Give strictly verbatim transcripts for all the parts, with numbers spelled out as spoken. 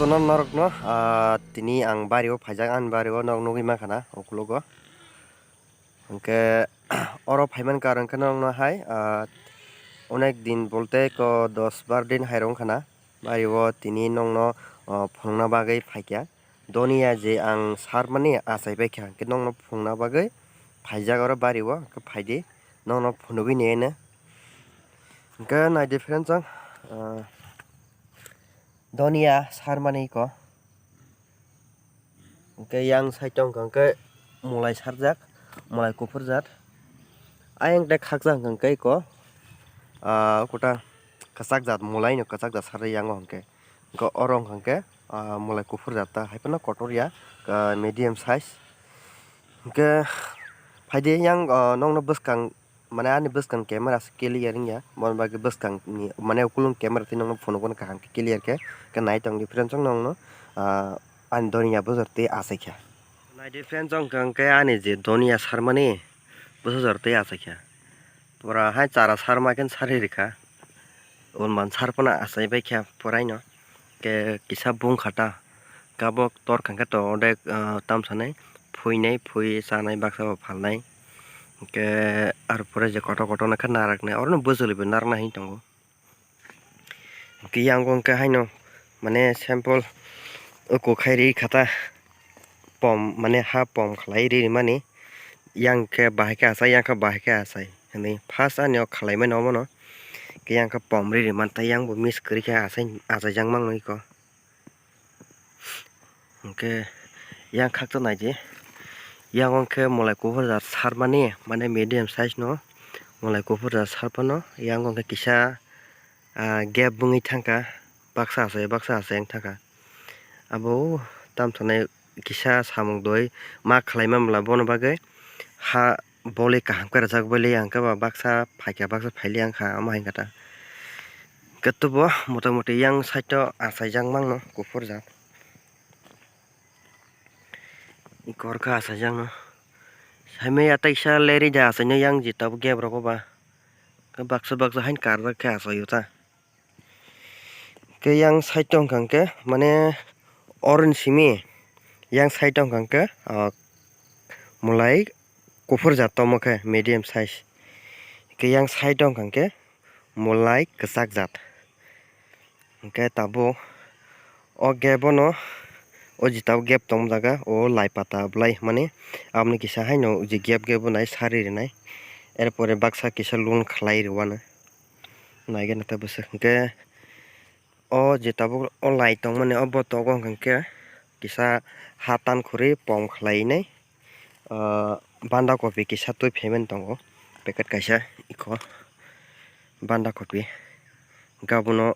No norokno, ah, tini ang bario phaijak, ani bario nok nugwi mankha na ukologo. Hwnkhe oro phaiman karon khe norokno hai, ah, onek din bolte ko dos bar din hai rw wngkha na. Bario tini nokno, ah, phunukna bagwi phaikha. Doniya je ang sarmani achai baikha, hwnkhe nokno phunukna bagwi phaijak oro bario, hwnkhe phaidi nokno phunugwi nai hino. Hwnkhe naidi friends, ang, ah, Doniya sarmani iko. Hwnkhe yang side o hwnkha hwnkhe mwlai sarjak, mwlai kuphur jat. Ayang tei khakjak hwnkha hwnkhe iko, ah, kota kwchak jat, mwlai no kwchak jat sarjak yango hwnkhe. Hwnkhe oro hwnkha hwnkhe, ah, mwlai kuphur jat ta, hai phano kotor ya, ah, medium size. Hwnkhe phaidi yang, ah, nokno bwskang Mane ani bwskang camera se clear wngya, aboni bagwi bwskangni mane ukulung camera twi nokno phunukgo kaham khe clear khe, khe nai tong di friends, nokno, ah, ani Doniya bwsajor twi achaikha. Nai di friends, wngkha hwnkhe ani je Doniya sarmani bwsajor twi achaikha. Pura hai chara sarma khe sari rikha. Unban sarpana achai baikha puraino. Khe kisa bung kha ta. Khe abo tor kha khe to odek, ah, tamsanai phuinai, phui chanai baksa bo phalnai. Hwnkhe ar pore je kotor kotor no khe naraknai, orono bwchwlwi bo naraknai hinwi tongo. Hwnkhe yang bo hwnkhe haino mane sample uku khai ri kha ta, pom mane ha pom khlai ri mani, yang khe bahai khe achai, yang khe bahai khe achai hinwi first ani o khlai mani omono. Khe yang khe pom ri ri man ta, yang bo miss kwrwi khe achai, achaijak mangno iko. Hwnkhe yang khakto naidi, yang wngkhe mwlai kuphur jat sarmani, mane medium size no mwlai kuphur jat sarpano, yang wngkhe kisa, ah, gap wngwi thangkha, baksa achai baksa achai wng thangkha. Abo tamthwnai kisa samung doi ma khlai manbwla, bono bagwi ha bole kaham khe rwjak bole, ang khe ba baksa phaikha, baksa phaile wngkha, omo hai khe ta. Khe tubo motamoti yang side o achaijak mangno kuphur jat. Iko oro khe achaijak no. Saimaya teisa lerida achaino yang je tabuk gap rogo ba. Khe baksa baksa haino karjak khe achaio ta. Khe yang side o hwnkha hwnkhe mane orange simi, yang side o hwnkha hwnkhe, ah, mwlai kuphur jat tomo khe medium size. Khe yang side o hwnkha hwnkhe mwlai kwchak jat. Hwnkhe tabuk o gap o no, o jeta o gap tong jaga, o lai pata bwlai hwnmani, aboni kisa haino je gap gap o nai sari rinai, er pore baksa kisa lun khlai rwano. Naikhe naithok bwswk hwnkhe o je tabuk o lai tongmani o botogo hwnkhe kisa ha tan khurui pom khlainai, ah, banda kopi kisa twi phaimani tongo, packet kaisa iko banda kopi. Hwnkhe abono,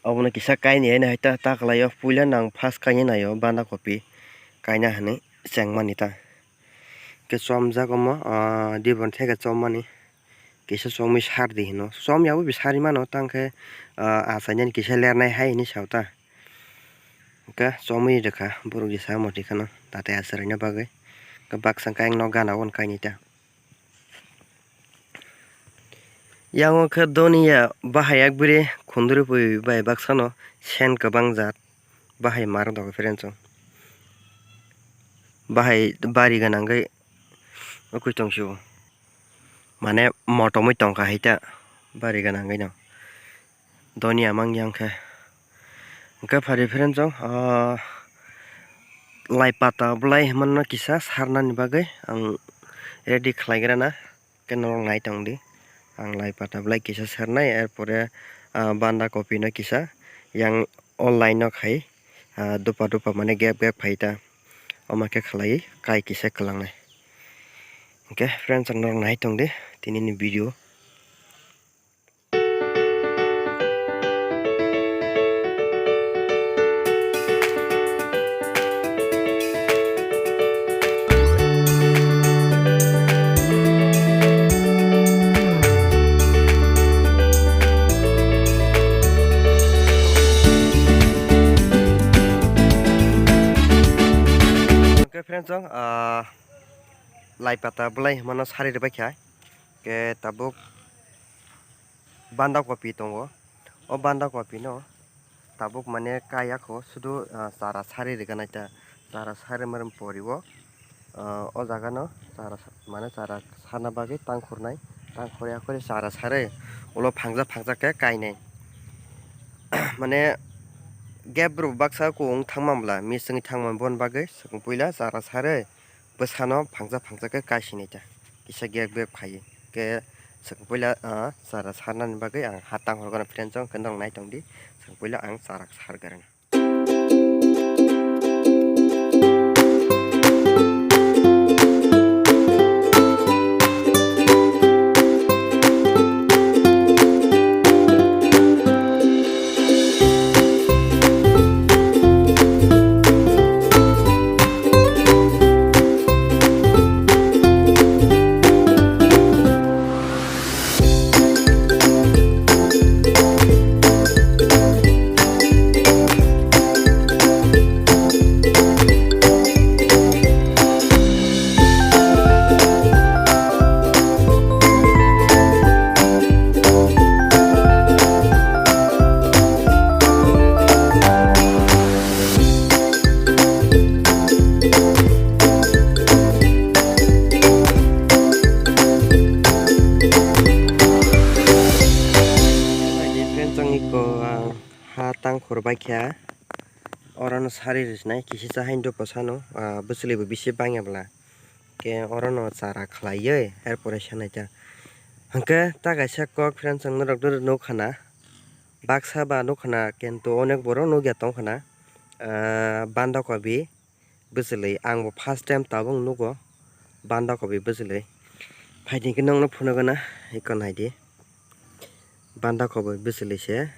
abono kisa kainwi haino hai ta, ta kwlaio, puila nang first kainwi naio banda kopi kaina hinwi chengmani ta. Hwnkhe chomjak omo, ah, dibon theke chommani. Kisa chomwi sardi hino. Chomyabo bo sari mano, tangkhe, ah, achainani kisa lernai hai hinwi sao ta. Hwnkhe chomwi rwkha borok je sa moti kheno tatai acharaina bagwi. Hwnkhe baksa hwnkhe ayang nok gana o hwn kainwi ta. Yang o khe Doniya bahai yak bwrwi khunduri pui bai baksano sen kwbang jat. Bahai mar dogo friends o. Bahai bari gana hwnkhe ukui tong sio. Mane motomwi tongkha hai ta bari gana hwnkhe no. Doniya mang yang khe. Hwnkhe phari friends o, ah, lai pata bwlai hwnmano kisa sarnani bagwi ang ready khlaigrana. Khe norok nai tong di. Ang lai pata bwlai kisa sarnai, er pore, ah, banda kopi no kisa yang o line no khai, ah, dopa dopa mane gap gap phai ta. Omo khe khlai kai kisa kwlangnai. Hwnkhe friends, ang norok nai tong di tini ni video. Hwnkhe friends, ang, ah, lai pata bwlai hwnmano sari rwbaikha. Khe tabuk banda kopi tongo. O banda kopi no Tabuk mane kaya kho, sudu, ah, chara sari rwganaita. Chara sari marim poriwo, ah, o jaga no chara sa-, mane chara sarna bagwi tangkhornai. Tangkhorya khori chara sari ulo phangsa phangsa khe kainai. Mane gap rok baksa kung thangma bwla, misingwi thangma bon bagwi swkang puila chara sari bwsano phangsa phangsa khe kaisinaita. Kisa gap gap khaiwi. Khe swkang puila, ah, chara sarnani bagwi ang ha tangkhor gana friend chong khe norok nai tongdi. Swkang puila ang chara sargana. Friends, ang iko, ah, ha tangkhor baikha, orono sari rwsinai kisi cha haino dopo sano, ah, bwchwlwi bo bisi bangya bwla. Khe orono chara khlaiwi, er pore sanai ta. Hwnkhe ta kaisa kok friends ang norok nukha na. Baksa ba nukha na, kintu onek borok nukya tongkha na. Ah, banda kobi bwchwlwi. Ang bo first time tabuk nugo banda kobi bwchwlwi. Phaidi khe nokno phunukgana, eko naidi. Banda kobi bwchwlwi se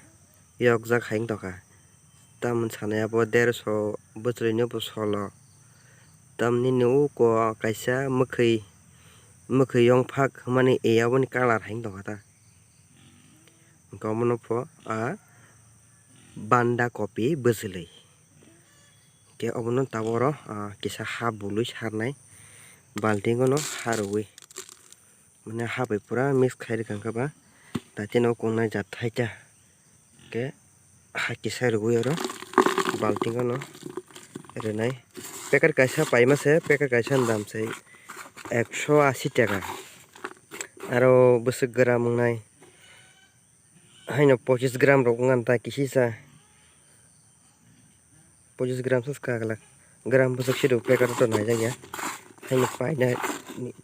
yokjak hai wngtokha. Tamoni sanai abo derso bwchwlwino bo solo. Tamoni nini uko kaisa mwkhwi, mwkhwi yongphak hwnmani e aboni colour hai wngtokha ta. Hwnkhe omono pho a banda kopi bwchwlwi. Khe obono tabuk oro, ah, kisa ha bului sarnai balting o no ha rwui. Mane ha bai pura mix khai rwkha hwnkhe ba daitino kongnai jat thaita. Khe ha kisa rwui oro balting o no rwnai. Packet kaisa paima se, packet kaisa ni dam se ekso asi taka. Aro bwswk gram wngnai. Haino pochis gram rok wngkha ta kisisa. Pochis gram se swkang glak. Gram bwswk siro packet o to naijakya. Haino paina,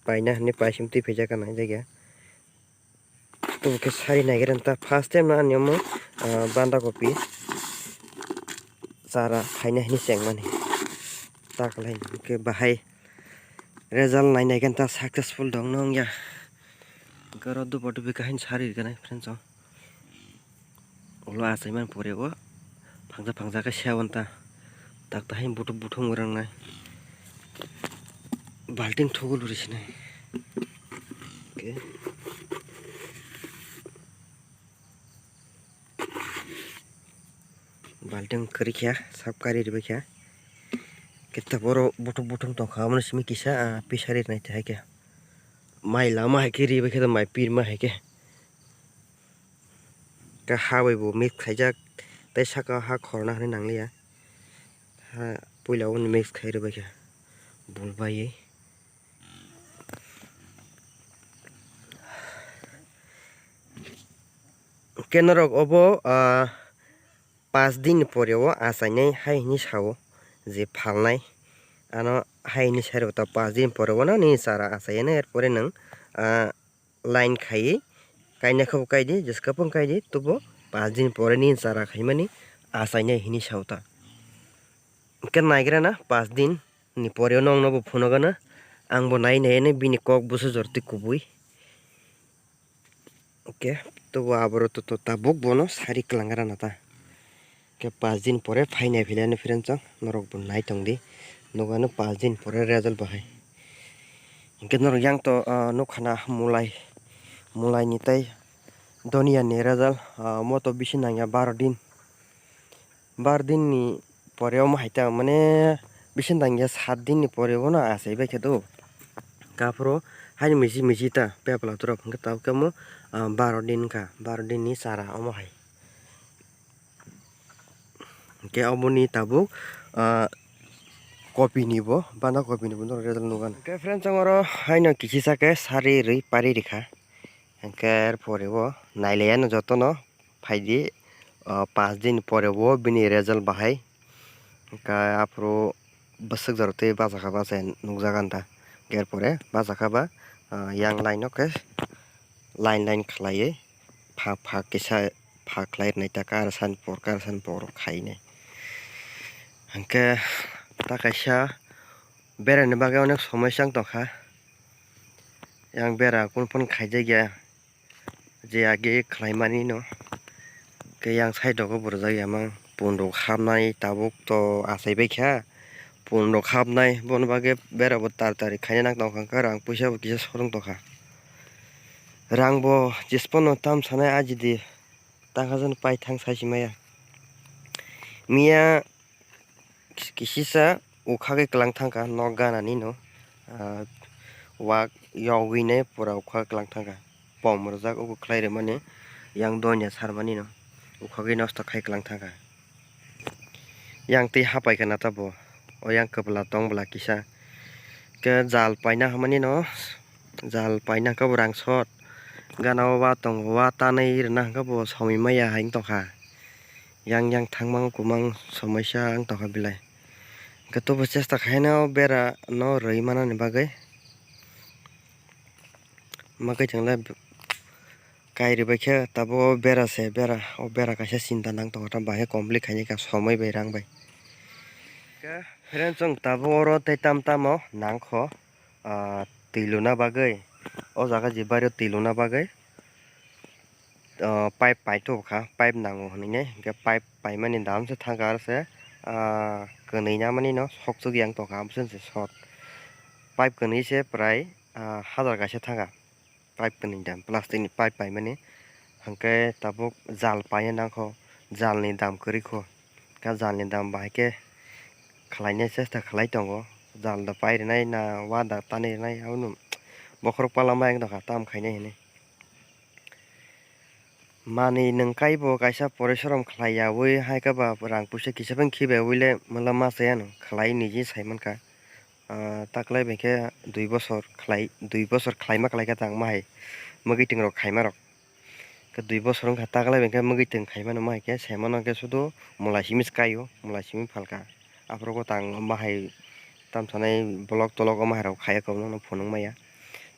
paina hinwi paisim twi phaijakha naijakya. Tubukhe sari naigra ta first time no ani omo, ah, banda kopi chara phaina hinwi chengmani. Taklai hwnkhe bahai result nainai khe ta successful dong no wngya. Hwnkhe oro dupa dupi khe haino sari rwgwnai friends o. Ulo achai mani pore o phangsa phangsa khe sewan ta. Tak ta haino buthuk buthuk wng rwngnai. Balting thugo luri sinai. Okay. Balting kwrwi khe sap kari ribai khe. Khe tabuk oro buthuk buthuk tongkha, omono simi kisa, ah, pisari nai hai khe. Mai lama hai khe ribai khe, mai pirma hai khe. Khe ha bai bo mix khaijak, tei saka ha khorna hinwi nangliya. Ha puila o mix khai rwbai kha bul baiwi. Khe norok obo, ah, paanch din ni pore o achainai hai hinwi sao je phalnai. Ano hai hinwi sai rwkha ta paanch din pore o no nini chara achaiya no, er pore nwng, ah, line khaiwi kainai khe bo kaidi, jesa khe bo kaidi, tobo paanch din pore nini chara khaimani achainai hinwi sao ta. Hwnkhe naigra na paanch din ni pore o nwng no bo phunukgana, ang bo nai nai bini kok bwsajor twi kubui. Hwnkhe tobo aboro to, to tabuk bono sari kwlanggra na ta. Hwnkhe paanch din pore phainai philai no friends o norok bo nai tongdi. Nukha no paanch din pore result bahai. Hwnkhe norok yang to, ah, nukha na mulai, mulai ni tei donia ni result, ah, omo to bisi nangya baro din. Bar din ni pore omo hai ta, mane, bising tang ya sat din ni pore bono achai bai khe do. Aphuru haino miji miji ta bebla dorop hwnkhe tabuk khe omo, ah, baro din wngkha, baro din ni chara omo hai. Hwnkhe oboni tabuk, ah, kopi ni bo, bana kopi ni bo norok result nukha. Hwnkhe friends, ang oro haino kichisa khe sari rwi pari rikha. Hwnkhe er pore o nailaiya no jotono phaidi, ah, panch din pore o bini result bahai. Hwnkhe aphuru bwswk jora tei bachakha bachai nukjago ang ta. Hwnkhe er pore bachakha ba, ah, yang line no khe line line khlaiwi pha pha kisa pha khlai rwnai ta, kar san por kar san por khainai. Hwnkhe ta kaisa beraini bagwi onek somosya wng tongkha. Yang bera kunu phano khaijakya, je age khlaimani no. Khe yang side rogo burjak yamang pun rok hapnai, tabuk to achai baikha pun rok hapnai, boni bagwi bera bo tari tari khaina nang tongkha, khe rang puisa bo kisa sorong tongkha. Rang bo jespono tam sanai ajidi, tangkha jani paithang sai si maya. Miya kisisa ukha khe kwlang thangkha nok gana ni no, ah, wak yogwi nai pura ukha kwlang thangkha, pom rwjak uku khlai rwmani, yang donya sarmani no ukha khe nosto khai kwlang thangkha. Yang twi hapai kha na tabuk, o yang kwpla tong bwla kisa. Khe jal paina hamani no, jal paina khe bo rang sot. Gana o wa tongo, wa tanwi rwna hwnkhe bo somoi maya hai wng tongkha. Yang yang thangmang kumang somosya wng tongkha belai. Hwnkhe tobo chesta khaina o bera no rwi manani bagwi. Magwi thwnglai kai rwbaikhe tabuk o bera se bera, o bera kaisa chinta nang tongo, tam bahai complete khainai kha somoi bai rang bai. Friends, chwng tabuk oro tei tam tamo nangkho, ah, twi luna bagwi, o jaga je bario twi luna bagwi, ah, pipe paithok kha, pipe nango hwnwi nai, hwnkhe pipe paimani dam se thangkha, aro se, ah, kwnwi namani no sokchuk yang tongkha, abosoni se sot. Pipe kwnwi se prai, ah, hazar kaisa thangkha. Pipe kwnwi dam, plastic ni pipe paimani, hwnkhe tabuk jal paina nangkho, jal ni dam kwrwi kho, khe jal ni dam bahai khe khlaina chesta khlai tongo, jal da pai rwnai na wa da tanwi rwnai, abono bokhorok pala ma wng tongkha tam khainai hinwi. Manwi nwng kai bo kaisa porisorom khlai yaui hai khe ba rang puisa kisa phano khibai yaui le mwla ma chaya no khlai niji sai mankha. Ah, taklai bai khe dui bosor khlai, dui bosor khlaima khlai khe tang ma hai mwgwitwng rok khaima rok. Khe dui bosor wngkha taklai bai khe mwgwitwng khaimano ma hai khe sai mano khe sudu mwlai simi swkai o, mwlai simi phalka. Aphuru bo tang ma hai tam sanai block tolok o ma hai rok khai ya kok no phunuk maya.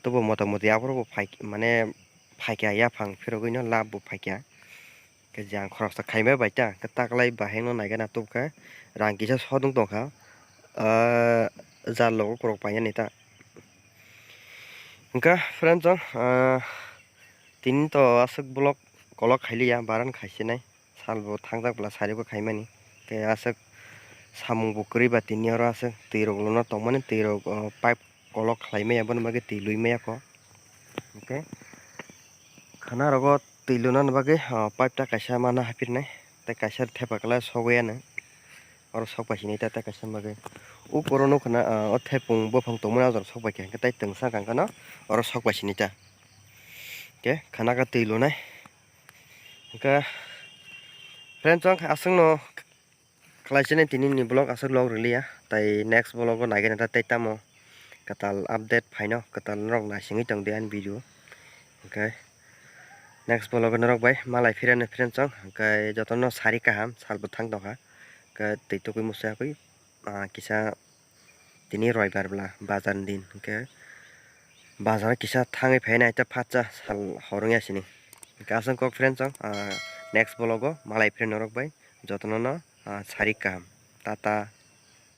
Tobo mota moti aphuru bo phai mane phaikha yaphang phirogwi no lab bo phaikha. Khe jang khoroksa khaima bai ta, khe taklai bahai no naikhe na tubkha, rang kisa sodong tongkha, ah, jal logo khorok painani ta. Hwnkha friends, ah, tini to aswk vlog kolok khailiya, baran khaisinai, salbo thangjak bwla saribo khaimani, khe aswk samung bo kwrwi ba tini oro aswk twi rok luna tongmani, twi rok, oh, pipe kolok khlai maya, boni bagwi twi lui maya kho. Hwnkhe khana rogo twi luna ni bagwi, oh, pipe ta kaisa mana hapirnai, tei kaisa thepa kwlai sogwi ano, oro sok bai sini ta, tei kaisa bagwi. Ukoro nukha na, ah, o thepung buphang tongmani o jora sok bai kha, hwnkhe tei twngsa hwnkha no oro sok bai sini ta. Hwnkhe khana khe twi lunai. Hwnkhe friends, ang aswkno khlai sini tini ni vlog aswk log rwliya, tai next vlog o naikheno ta tei tamo kwtal update phaino, kwtal norok naisingwi tongdi ani video. Hwnkhe next vlog o norok bai malai phirano friends, ang hwnkhe jotono sari kaham, salbo thang tongkha, hwnkhe twi tokwi muchungya kisa. Tini roibar bwla bazar ni din, hwnkhe bazar kisa thangwi phainai ta phatsa sal hor wngya sini. Hwnkhe aswk kok friends, ang, ah, next vlog o malai phre norok bai jotono no, ah, sari kaham, tata.